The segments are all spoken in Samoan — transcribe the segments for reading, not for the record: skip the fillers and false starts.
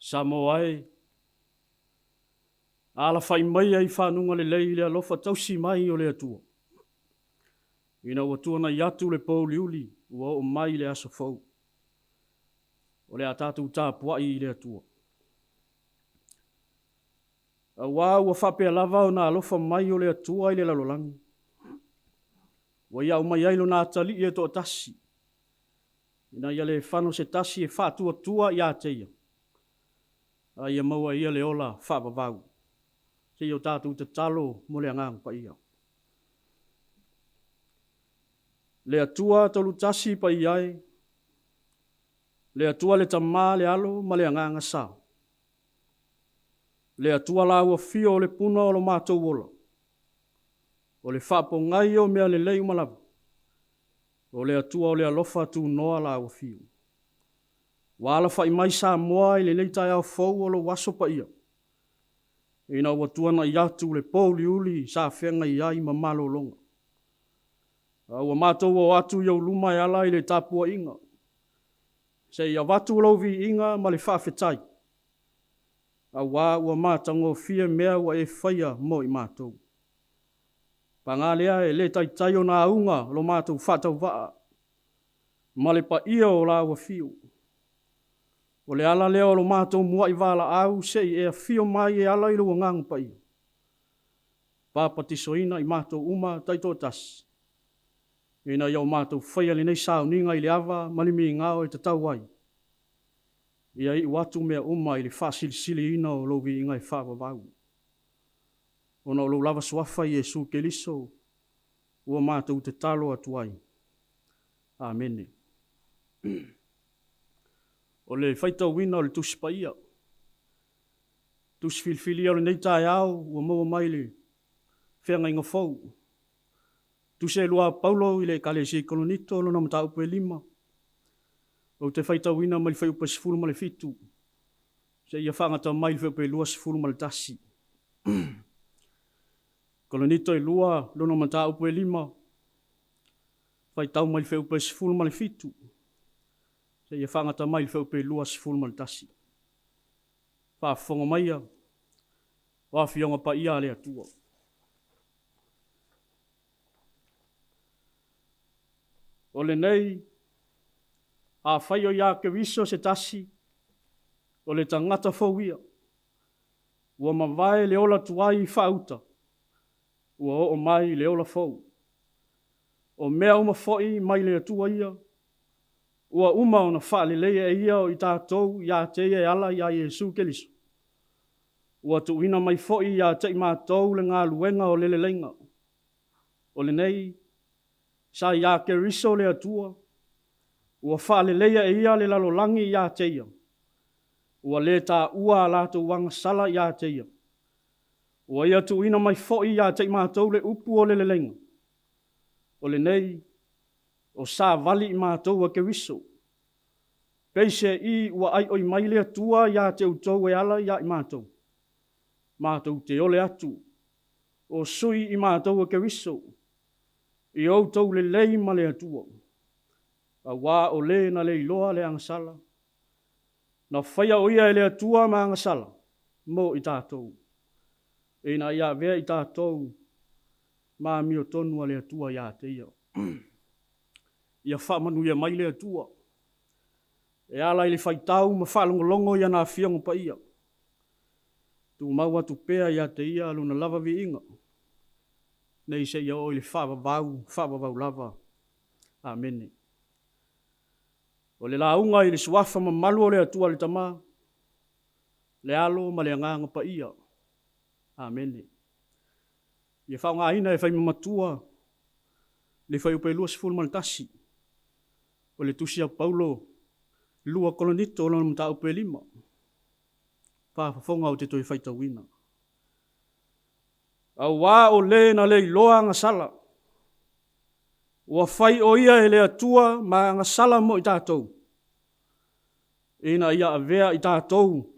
Samoa e, alafai maia i fanuga lelei le alofa tausi mai o le Atua. Ina ua tuanai atu le pouliuli ua oo mai le aso fou. O le a tatou tapuai i le Atua. Aua ua faapea lava ona alofa mai o le Atua i le lalolagi, ua Ia aumai ai Lona atalii e toatasi, ina ia le fano se tasi e faatuatua ia te Ia, a ia maua e ia le ola faavavau. Seia o tatou tatalo mo le Agaga Paia. Le Atua Tolutasi Paia e, le Atua le Tama, le Alo ma le Agaga Sa. Le Atua la ua fio o le puna o lo matou ola, o le faapogai o mea lelei uma lava, o le Atua o le alofa tunoa la ua fio. Ua alafai mai Samoa i lenei taeao fou o lou aso paia, ina ua tuanai atu le pouliuli sa feagai ai ma malologa. A ua matou oo atu i ou luma e ala i le tapuaiga, se i avatu lou viiga ma le faafetai, aua ua matagofie mea ua e faia mo i matou. Paga lea e le taitai ona auga lo matou faatauvaa ma le paia o la ua fiu. O le ala lea o lo matou muai valaau se i e afio mai e ala i lou Agaga Paia, papatisoina i matou uma taitoatasi, ina ia o matou faia lenei sauniga i le ava ma le migao e tatau ai, ia iu atu mea uma i le faasilisiliina o lou viiga e faavavau. Ona o lou lava suafa Iesu Keriso ua matou tatalo atu ai. Amene. O le faitauina o le Tusi Paia, Tusi filifilia o lenei taeao ua maua mai le Feagaiga Fou. Tusi e lua a Paulo i le Ekalesia i Kolonito, lona mataupu e 5. Ou te faitauina mai le fuaiupu e 17 seia faagata mai le fuaiupu e 21. Kolonito e 2, lona mataupu e 5, faitau mai le fuaiupu e 17 seia faagata mai le fuaiupu e 21. Faafofoga maia, o Afioga Paia a le Atua. O lenei, afai o ia Keriso se tasi, o le tagata fou ia, ua mavae le ola tuai i faauta, ua oo mai le ola fou. O mea uma foi mai le Atua ia, ua uma ona faaleleia e Ia o i tatou ia te Ia e ala ia Iesu Keriso. Ua tuuina mai foi ia te i matou le galuega o le leleiga. O lenei, sa ia Keriso le Atua, ua faaleleia e Ia le lalolagi ia te Ia, ua le taua a latou agasala ia te Ia. Ua Ia tuuina mai foi ia te i matou le upu o le leleiga. O lenei, o savali i matou a Keriso. Peiseai ua aioi mai le Atua ia te outou e ala ia i matou, matou te ole atu, o sui i matou a Keriso, i outou lelei ma le Atua, aua o le na le iloa le agasala, na faia o ia e le Atua ma agasala mo i tatou, ina ia avea i tatou ma amiotonu a le Atua ia te ia. Ia faamanuia mai le Atua e ala i le faitau ma faalogologo i ana Afioga Paia. Tumau atu pea ia te Ia lona lava viiga, nei seia oo i le faavavau, faavavau lava. Amene. O le lauga i le suafa mamalu o le Atua le Tama, le Alo ma le Agaga Paia. Amene. Ia faaaogaina e faimamatua le fuaiupu e 21 o le Tusi a Paulo 2 Koronito lona mataupu e 5. Faafofoga ou te toe faitauina. Aua o le na le iloa agasala, ua fai o ia e le Atua ma agasala mo i tatou, ina ia avea i tatou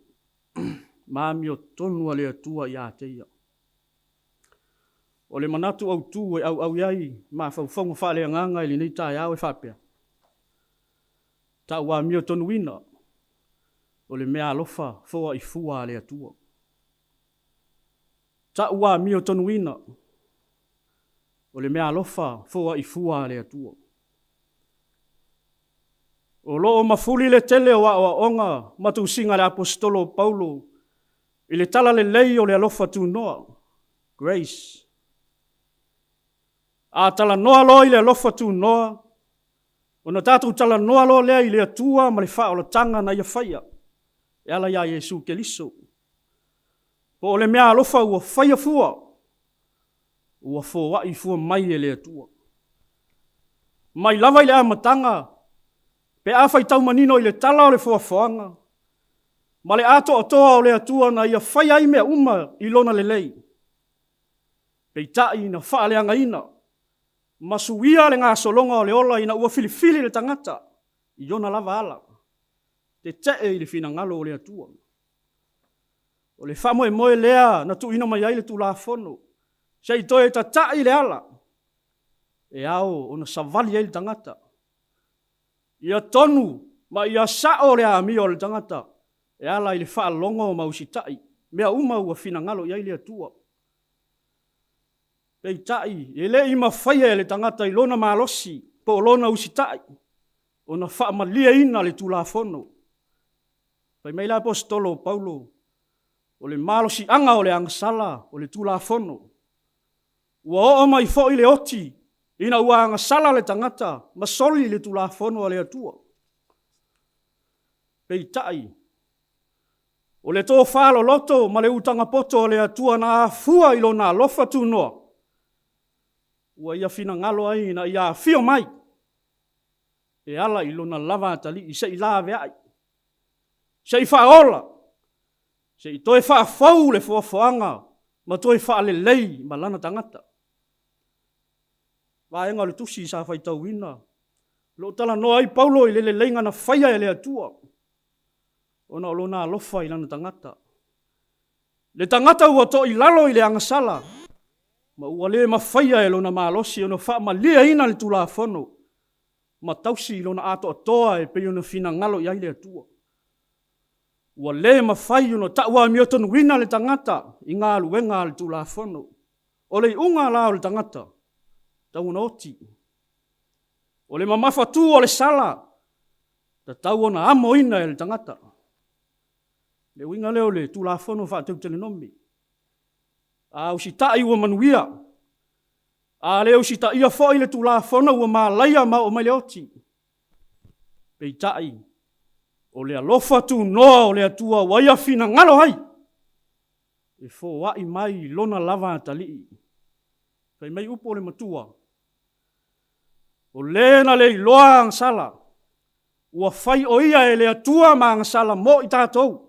ma amiotonu a le Atua ia te ia. O le manatu autu e auau i ai mafaufauga faaleagaga i lenei taeao e faapea, Tauamiotonuina. O le meaalofa foai fua a le Atua. Ta'u amiotonuina, o le meaalofa foai fua a le Atua. O lo o mafuli le tele o aoaoga ma tusiga a le Aposetolo o Paulo i le Tala Lelei o le alofa tunoa, grace. A talanoa loa i le alofa tunoa, ona tatou talanoa loa lea i le Atua ma le faaolataga na Ia faia e ala ia Iesu Keriso. Po o le meaalofa ua faia fua, ua foai fua mai e le Atua. Mai lava i le amataga, pe a faitau manino i le tala o le foafoaga, ma le atoatoa o le Atua na Ia faia ai mea uma i Lona lelei, peitai na faaleagaina ma suia le gasologa o le ola ina ua filifili le tagata i ona lava ala, tetee i le finagalo o le Atua. O le faamoemoe lea na tuuina mai ai le Tulafono, se i toe tata'i le ala e ao ona savali ai le tagata, ia tonu ma ia sa'o le amio a le tagata e ala i le faalogo ma usitai mea uma ua finagalo i ai le Atua. Peitai, e le i mafaia e le tagata i lona malosi po o lona usitai ona faamalieina le Tulafono. Fai mai le Aposetolo o Paulo, o le malosiaga o le agasala o le Tulafono. Ua oo mai foi le oti ina ua agasala le tagata ma soli le Tulafono a le Atua. Peitai, o le tofa loloto ma le utaga poto a le Atua na afua i Lona alofa tunoa, ua Ia finagalo ai ina ia afio mai e ala i Lona lava atalii se i laveai, se i faaola, se i toe faafou le foafoaga ma toe faalelei ma Lana tagata. Vaega o le tusi sa faitauina, o lo o talanoa ai Paulo i le leleiga na faia e le Atua ona o Lona alofa i Lana tagata. Le tagata ua toilalo i le agasala ma ua le mafaia e lona malosi ona faamalieina le Tulafono ma tausi i lona atoatoa e pei ona finagalo i ai le Atua. Ua le mafai ona tauamiotonuina le tagata i galuega a le Tulafono. O le iuga la o le tagata, e tatau ona oti. O le mamafatu o le sala, e tatau ona amoina e le tagata. O le uiga lea o le Tulafono Faa-Teutelenomi. A usitai ua manuia, a le usitaia foi le Tulafono ua malaia ma oo mai le oti. Peitai, o le alofa tunoa o le Atua ua Ia finagalo ai e foai mai i Lona lava atalii. Fai mai upu o le matua, o le na le iloa agasala, ua fai o ia e le Atua ma agasala mo i tatou,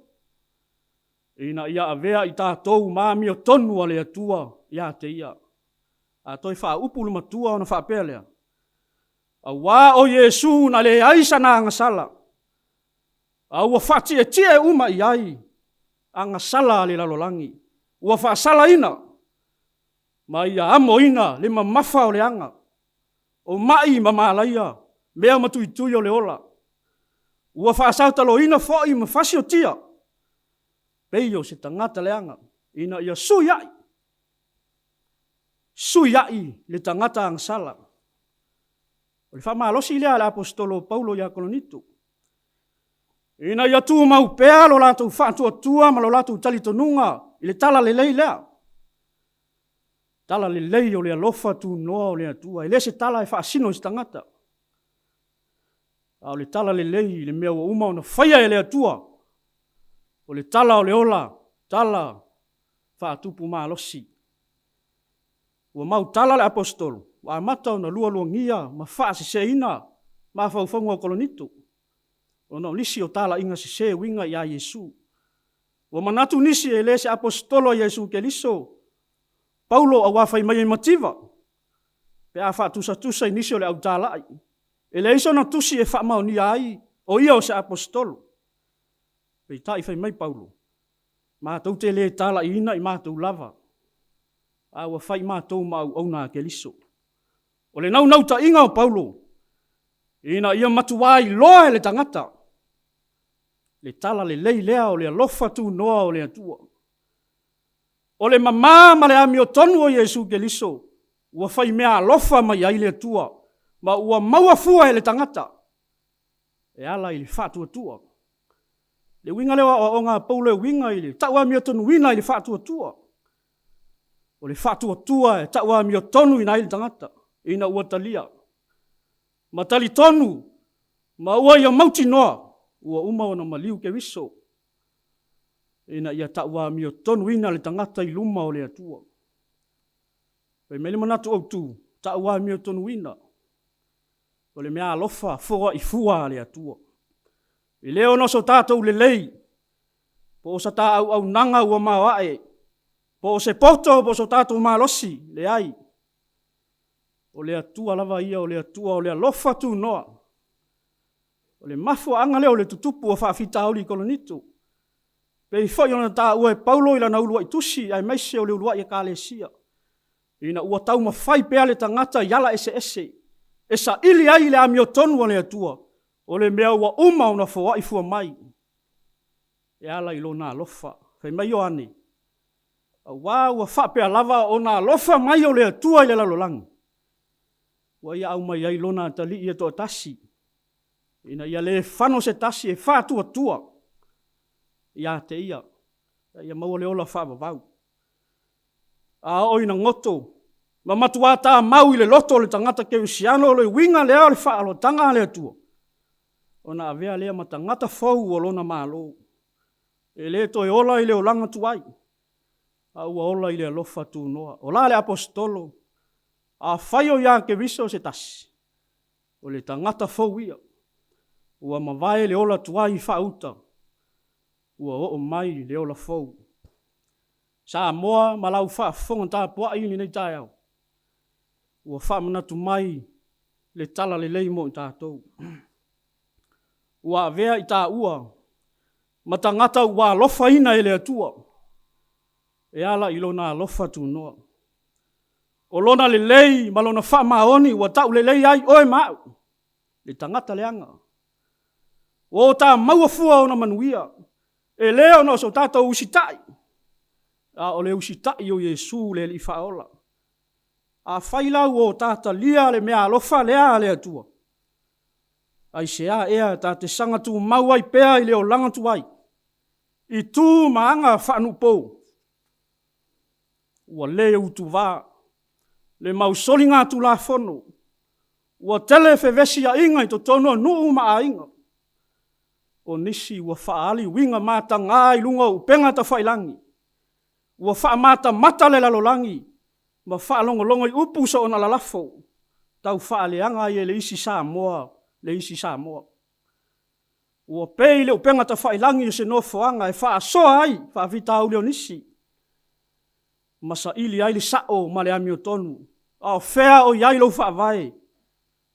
ina ia avea i tatou ma amiotonu a le Atua ia te Ia. A toe faaupu le matua ona faapea lea, aua o Iesu na leai sana agasala, a ua faatietie uma i ai agasala a le lalolagi, ua faasalaina ma ia amoina le mamafa o le aga, o mai ma malaia, mea ma tuitui o le ola. Ua faasautaloina foi ma fasiotia, pei o se tagata leaga, ina ia sui ai, sui ai le tagata agasala. O le faamalosi lea a le Aposetolo o Paulo ia Korinito, ina ia tumau pea lo latou faatuatua ma lo latou talitonuga i le tala lelei lea. Tala lelei o le alofa tunoa o le Atua. E le se tala e faasino i se tagata, a o le tala lelei i le mea ua uma ona faia e le Atua. O le tala o le ola, tala faatupu malosi. Ua mautala le Aposetolo, ua amata ona lualuagia ma faaseseina mafaufauga o Korinito, ona o nisi o talaiga sese e uiga ia Iesu. Ua manatu nisi e le se Aposetolo a Iesu Keriso Paulo aua fai mai e mativa, pe a faatusatusa i nisi o le au talai. E leai sona tusi e faamaonia ai o ia o se Aposetolo. Peitai fai mai Paulo, matou te le talaiina i matou lava, a ua fai matou ma auauna a Keriso. O le naunautaiga o Paulo, ina ia matua iloa e le tagata le Le tala lelei lea o le alofa tunoa o le Atua. O le mama ma le amiotonu o Iesu Keriso ua faimeaalofa mai ai le Atua ma ua maua fua e le tagata e ala i le faatuatua. Le uiga lea o aoaoga a Paulo e uiga i le tauamiotonuina i le faatuatua. O le faatuatua e tauamiotonuina ai le tagata ina ua talia ma talitonu ma ua ia mautinoa ua uma ona maliu Keriso ina ia tauamiotonuina le tagata i luma o le Atua. Fai mai le manatu autu, tauamiotonuina, o le meaalofa foai fua a le Atua. E le ona o so tatou lelei, po o sa ta auaunaga ua maoae, po o se poto po o so tatou malosi, leai. O le Atua lava ia o le Atua o le alofa tunoa. O le mafuaaga lea o le tutupu o faafitauli i Korinito, pei foi ona taua e Paulo i lana uluai tusi aemaise o le uluai Ekalesia, ina ua taumafai pea le tagata i ala eseese e saili ai le amiotonu a le Atua, o le mea ua uma ona foai fua mai e ala i Lona alofa. Fai mai Ioane, Aua ua faapea lava ona alofa mai o le Atua i le lalolagi, ua Ia aumai ai Lona Atalii e toatasi, ina ia le fano se tasi e faatuatua ia te Ia, a ia maua le ola faavavau. A oo ina goto ma matuā tamau i le loto o le tagata kerisiano le uiga lea o le faaaloataga a le Atua, ona avea lea ma tagata fou o Lona Malo, e le toe ola i le olaga tuai, a ua ola i le alofa tunoa. O la le Aposetolo, Afai o ia Keriso se tasi, o le tagata fou ia, ua mavae le ola tuai faauta, ua oo mai le ola fou. Samoa ma lau faafofoga tapuai i lenei taeao, ua faamanatu mai le talalelei mo i tatou. Ua avea i taua ma tagata ua alofaina e le Atua e ala i Lona alofa tunoa. O Lona lelei ma Lona faamaoni ua taulelei ai oe ma au, le tagata leaga. Ua o ta maua fua ona manuia, e le ona o so tatou usitai, a o le usitai o Iesu le Alii Faaola. Afai la ua o ta talia le meaalofa lea a le Atua, aisea ea ta te saga tumau ai pea i le olaga tuai, i tu ma aga faanuupo? Ua le utuva le mau soligatulafono, ua tele fevesiaiga i totonu o nuu ma aiga. O nisi ua faaali uiga mataga i luga o upega tafailagi, ua faamatamata le lalolagi ma faalogologo i upu soona lalafo, tau faaleaga ai e le isi Samoa le isi Samoa. Ua pei le upega tafailagi o se nofoaga e faasoa ai faafitauli o nisi ma saili ai le sao ma le amiotonu. A o fea o i ai lou faavae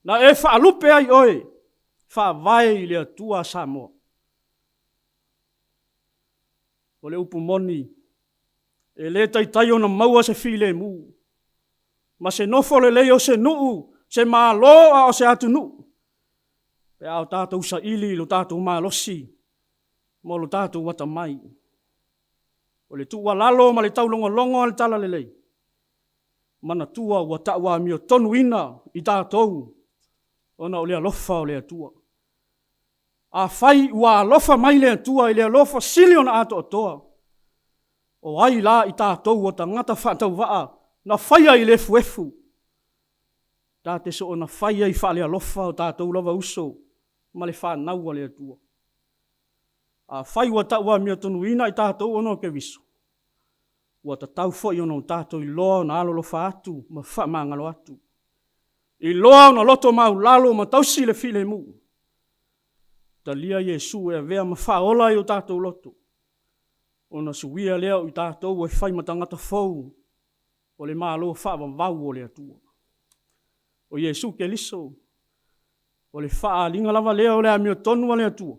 na e faalupe ai oe, Faavae i le Atua Samoa? O le upu moni, e le taitai ona maua se filemu ma se nofo lelei o se nuu, se Malo a o se atunuu pe a o tatou saili i lo tatou malosi ma lo tatou atamai. O le tuualalo ma le taulogologo a le Talalelei, manatua ua tauamiotonuina i tatou ona o le alofa o le Atua. Afai ua alofa mai le Atua i le alofa sili ona atoatoa, o ai la i tatou o tagata faatauvaa na faia i le efuefu, ta te soona fai ai faalealofa o tatou lava uso ma le fanau a le Atua? Afai ua tauamiotonuina i tatou ona o Keriso, ua tatau foi ona o tatou iloa ona alolofa atu ma faamagalo atu. Iloa ona loto maulalo ma tausi le filemu. Talia Iesu e avea ma Faaola i o tatou loto, ona suia lea o i tatou e fai ma tagata fou o le Malo faavavau o le Atua. O Iesu Keriso, o le faaaliga lava lea o le amiotonu a le Atua,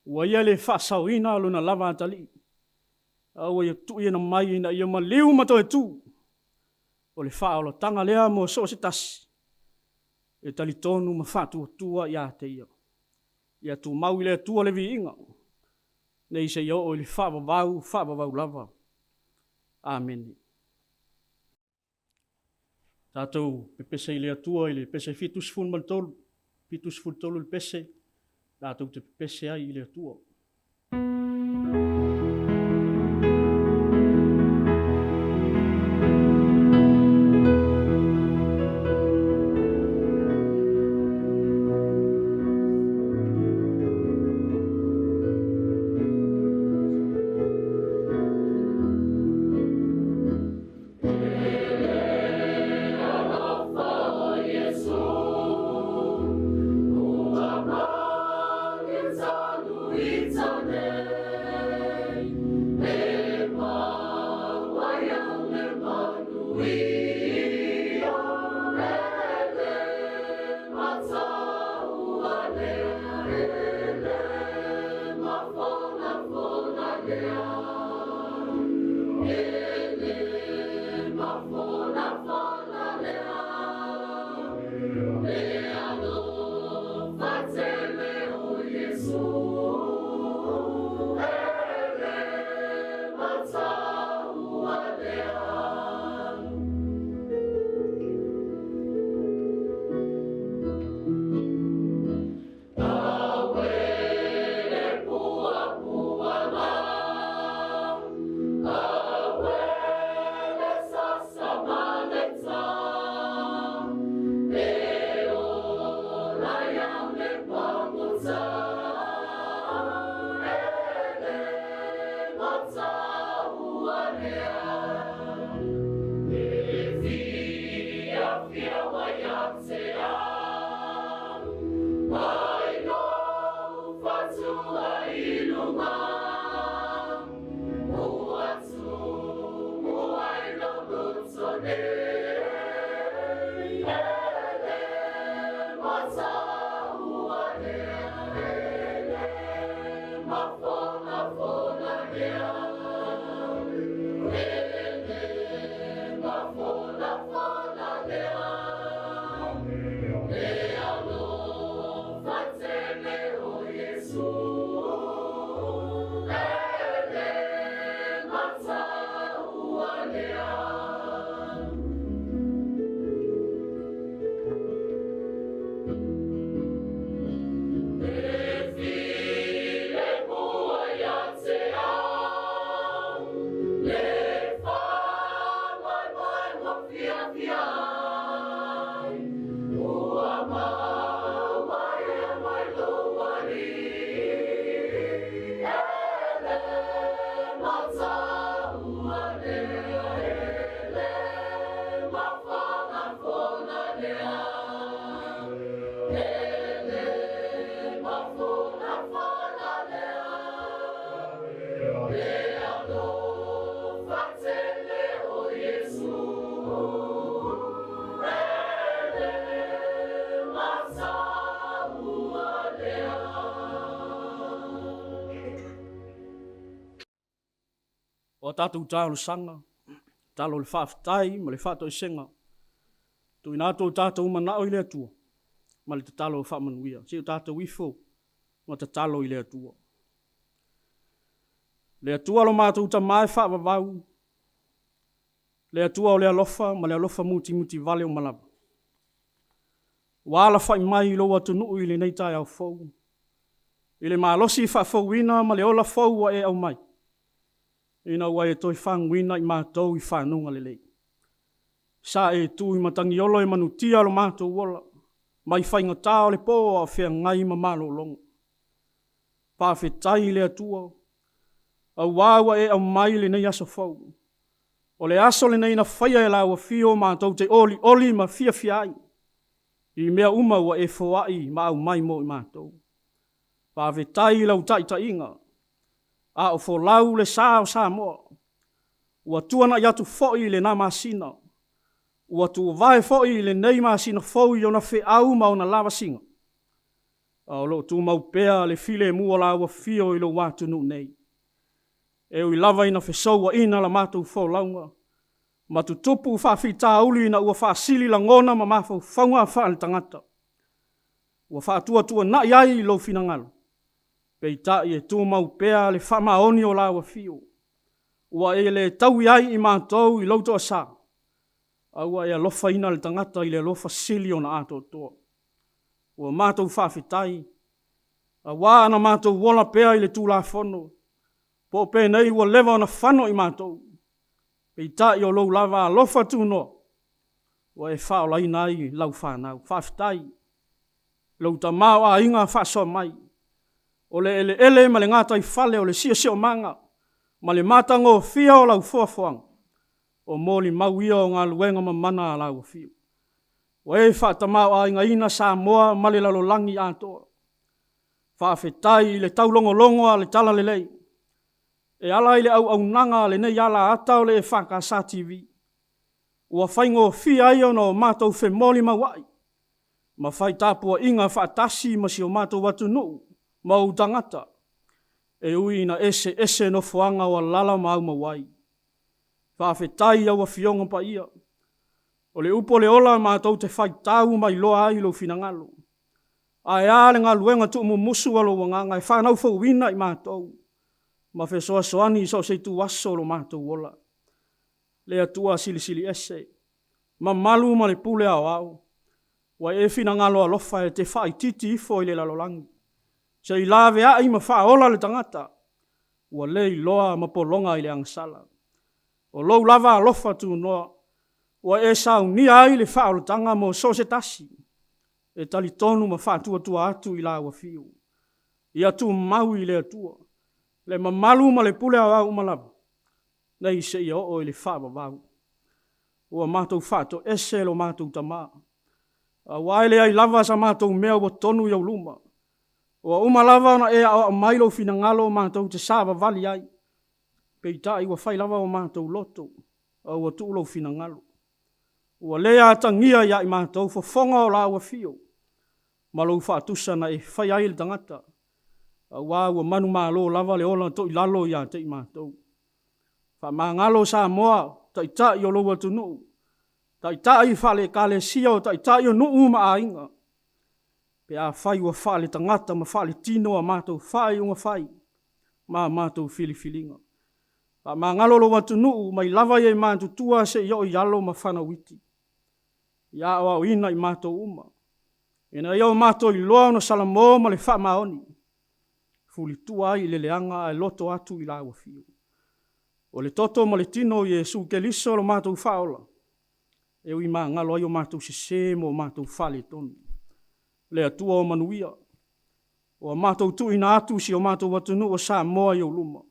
ua Ia le faasaoina Lona lava atalii, a ua Ia tuuina mai ina ia maliu ma toe tu. O le faaolataga lea mo so o se tasi e talitonu ma faatuatua ia te Ia. Ia tumau i le Atua le viiga, nei seia oo i le faavavau, faavavau lava. Amene. Tatou pepese i le Atua i le pese 73, 73 le pese, tatou te pepese ai i le Atua. O a tatou talosaga, tatalo o le faafetai ma le faatoesega, tuuina atu o tatou manao i le Atua ma le tatalo faamanuia. Se i o tatou ifo ma tatalo i le Atua. Le Atua lo matou Tama e faavavau, le Atua o le alofa ma le alofa mutimutivale uma lava. Ua alafai mai i lou atunuu i lenei taeao fou, i le malosi faafouina ma le ola fou ua e aumai, ina ua e toe faguina i matou i fanuga lelei. Sa e tu i Matagiolo e manutia lo matou ola, mai faigata o le po a o feagai ma malologa. Faafetai i le Atua, aua ua e aumai lenei aso fou. O le aso lenei na faia e lau Afio matou te olioli ma fiafia ai, i mea uma ua e foai ma aumai mo i matou. Faafetai i lau taitaiga, a o folau le sa o Samoa. Ua tuanai atu foi lena masina, ua tuvae foi lenei masina fou i ona feau ma ona lavasiga, a o lo o tumau pea le filemu o lau Afio i lou atunuu nei. E ui lava ina fesouaina la matou folauga, ma tutupu faafitauli ina ua faasili lagona ma mafaufauga faale-tagata. Ua faatuatuanai ai lou finagalo, peitai e tumau pea le faamaoni o lau afio. Ua e le taui ai i matou i lou toasa, a ua e alofaina le tagata i le alofa sili ona atoatoa. Ua matou faafetai, aua ana matou ola pea i le Tulafono, po o penei ua leva ona fano i matou, peitai o lou lava alofa tunoa ua e faaolaina ai lau fanau. Faafetai i lou tamaoaiga faasoa mai, o le eleele ma le gataifale, o le siosiomaga ma le matagofie o lau foafoaga, o molimau ia o galuega mamana a lau Afio. Ua e faatamaoaigaina Samoa ma le lalolagi atoa. Faafetai i le taulogologo a le Talalelei e ala i le auaunaga a lenei alaata o le EFKS TV, ua faigofie ai ona o matou femolimauai ma fai tapuaiga faatasi ma si o matou atunuu ma ou tagata, e ui ina eseese nofoaga o alaala ma aumau ai. Faafetai i au Afioga Paia. O le upu o le ola matou te faitau ma iloa ai lou finagalo. Ae a le galuega tuumumusu a lou Agaga e fanau fouina i matou ma fesoasoani i so o se ituaso o lo matou ola. Le Atua Silisili Ese, mamalu ma le pule aoao, ua e finagalo alofa e te faaitiiti ifo i le lalolagi, se i laveai ma faaola le tagata ua le iloa ma pologa i le agasala. O lou lava alofa tunoa ua e saunia ai le faaolataga mo so o se tasi e talitonu ma faatuatua atu i lau Afio. Ia tumau i le Atua le mamalu ma le pule aoao uma lava, nei seia oo i le faavavau. Ua matou faatoese lo matou Tama, aua e leai lava sa matou mea ua tonu i ou luma. Ua uma lava ona e aoao mai lou finagalo matou te savavali ai, peitai ua fai lava o matou loto, a ua tuu lou finagalo. Ua le atagia ia i matou fofoga o lau afio ma lou faatusa na e faia ai le tagata, aua ua manumalo lava le ola toilalo ia te i matou. Faamagalo Samoa, Taitai o lou atunuu, Taitai faale-Ekalesia, o Taitai o nuu ma aiga, pe afai ua faaletagata ma faaletino a matou faaiuga fai ma a matou filifiliga. Faamagalo lou atunuu mai lava i e matutua seia oo i alo ma fanau iti. Ia aoaoina i matou uma, ina ia o matou iloa ona salamo ma le faamaoni, fulitua ai i le leaga ae loto atu i lau Afio. O le toto ma le tino o Iesu Keriso lo matou Faaola, e ui magalo ai o matou sese ma o matou faaletonu. Le Atua o manuia, ua matou tuuina atu si o matou atunuu o Samoa i ou luma,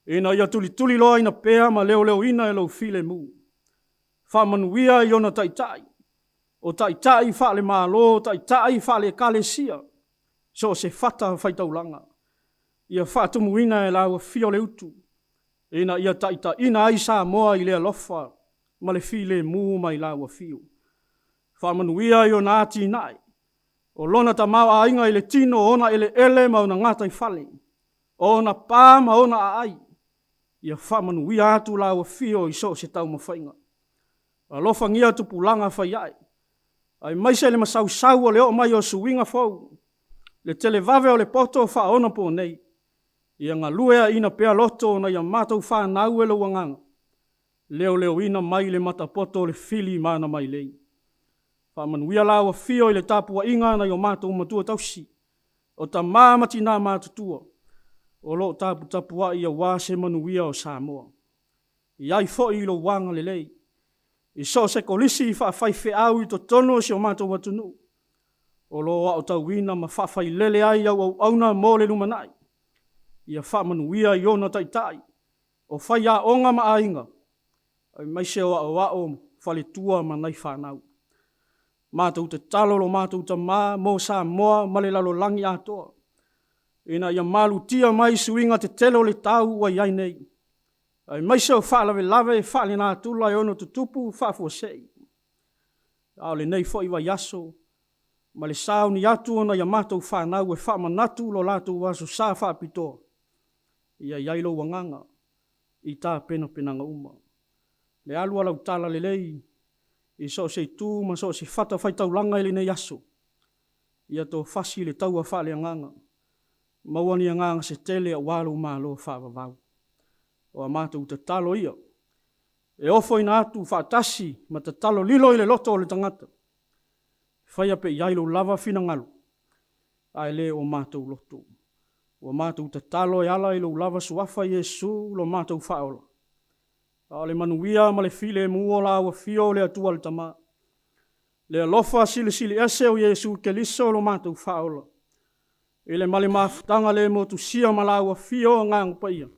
ina ia tulituliloaina pea ma leoleoina e lou filemu. Faamanuia i ona taitai, o taitai faale-Malo, o taitai faale-Ekalesia, so o se fatafaitaulaga, ia faatumuina e lau Afio le utu, ina ia taitaiina ai Samoa i le alofa ma le filemu mai lau Afio. Faamanuia i ona atinae, o lona tamaoaiga i le tino, o ona eleele ma ona gataifale, o ona pa ma ona aai, ia faamanuia atu lau Afio i so o se taumafaiga. Alofagia tupulaga fai ae, aemaise le masausau o le oo mai o suiga fou, le televave o le poto faaonaponei, ia galueaiina pea loto o nai a matou fanau e lou Agaga, leoleoina mai le matapoto o le fili ma ana mailei. Faamanuia lau Afio i le tapuaiga a nai o matou matua tausi, o tama ma tina matutua o lo o taputapuai aua se manuia o Samoa. I ai foi i lou agalelei i so o se kolisi faafaifeau i totonu o si o matou atunuu o lo o aotauina ma faafailele ai au auauna mo le lumanai, ia faamanuia i ona taitai, o faiaoga ma aiga, aemaise o aoao, faletua ma nai fanau. Matou tatalo lo matou Tama mo Samoa ma le lalolagi atoa, ina ia malutia mai suiga tetele o le tau ua i ai nei, aemaise o faalavelave faalenatura e ono tutupu faafuasei. A o lenei foi vaiaso ma le sauni atu o nai a matou fanau e faamanatu lo latou Aso Sa faapitoa, ia i ai lou agaga i tapenapenaga uma. Le alu a lau talalelei i so o se itu ma so o se fatafaitaulaga i lenei aso, Ia tofasi le taua faaleagaga, maua ni agaga se tele aua lou Malo faavavau. O a matou tatalo ia, e ofoina atu faatasi ma tatalo lilo i le loto o le tagata, faia pea i ai lou lava finagalo, ae le o matou loto. Ua matou tatalo e ala i lou lava Suafa Iesu lo matou Faaola, a o le manuia ma le filemu o la Afio o le Atua le Tama, le alofa silisili ese o Iesu Keriso lo matou Faaola, i le ma le mafutaga le motusia ma la Afio Agaga Paia,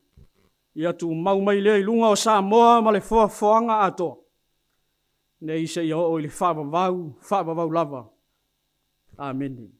ia tumau mai lea i luga o Samoa ma le foafoaga atoa, nei seia oo i le faavavau, faavavau lava. Amene.